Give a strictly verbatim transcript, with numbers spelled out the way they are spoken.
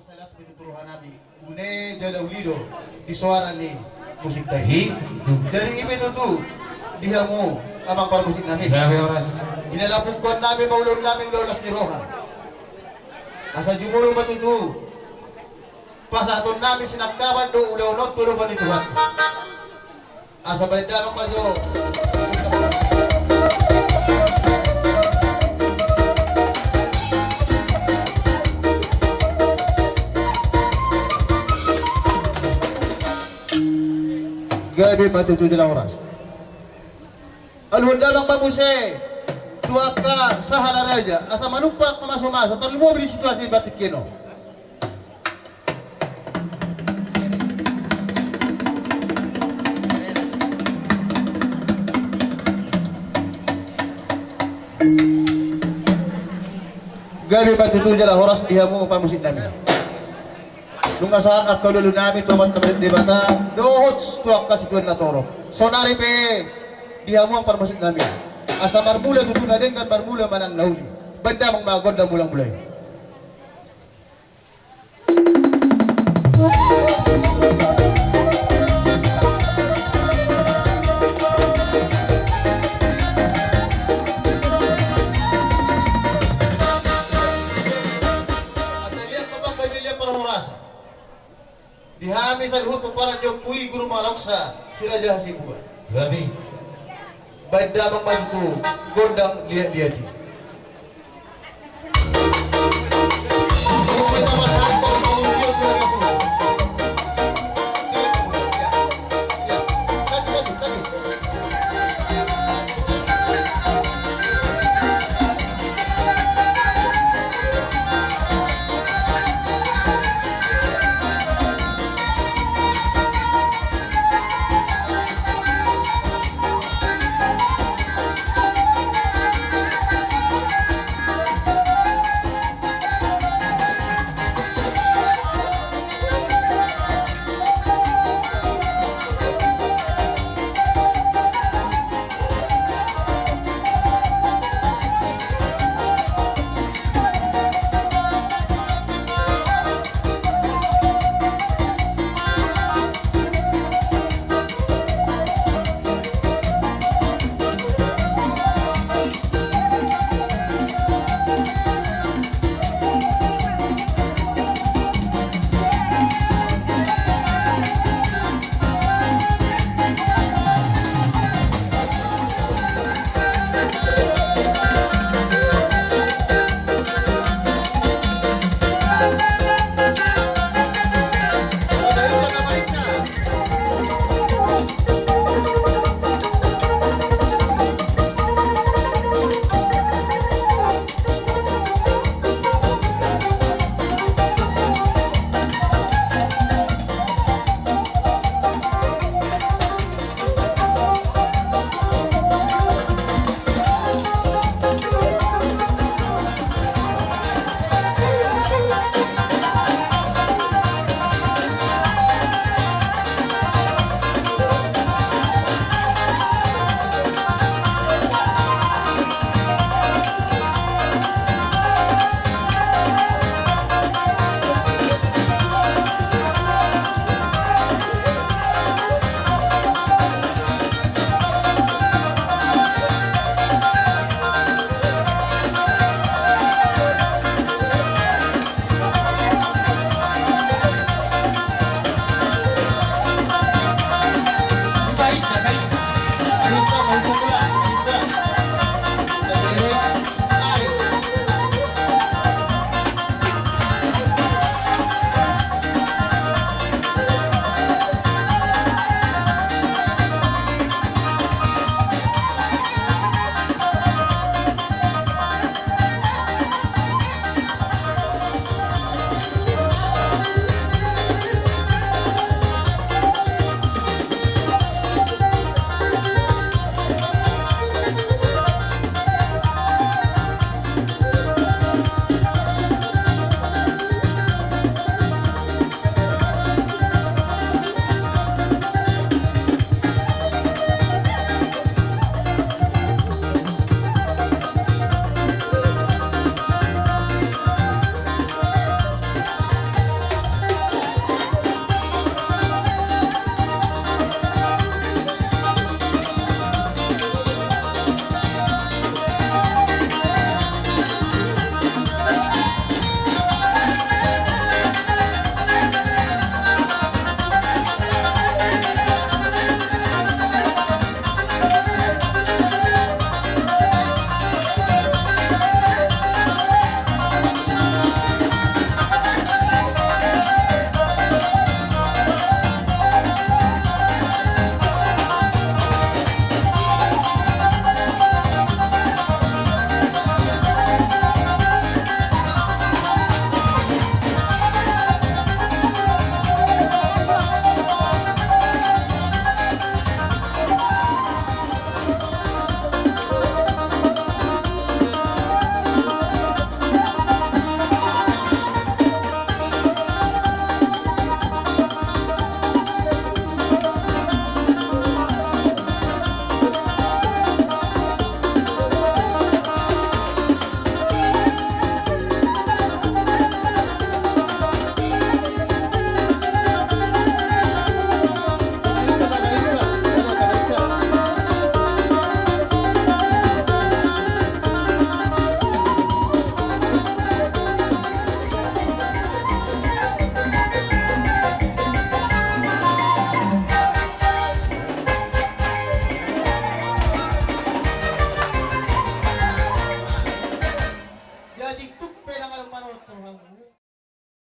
Salas be tutu roha nami, une jala uli do di soara ni musik ta i. Jadi i be tutu di hamu amang parmusik nami. Gabe horas. Di na lapukkon nami ma ulaon nami ulaon las ni roha. Asa jumolo ma tutu pasahaton nami sinangkapan dohot ulaon on tu adopan ni Tuhan. Asa baen damang ma jo. Gabe ma tutu jala horas. Aluhon damang ma muse tu angka sahala raja asa manumpak mamasomasa tarlumobi di situasi di partingkian on. Gabe ma tutu jala horas di hamu parmusik nami. Nunga sahat angka ulaon nami tu Amanta Debata dohot tu angka situan na torop. Saonari pe di hamu amang parmusik nami, asa marmula tutu na denggan marmula manang na uli. Baen damang ma gondang mula-mula i. Asa liat ma panggabean, liat parhorasan. Di hami saluhut pomparan ni ompu i Guru Malaoksa Si Raja Hasibuan. Gabe. Baen damang ma tutu gondang liat-liat i.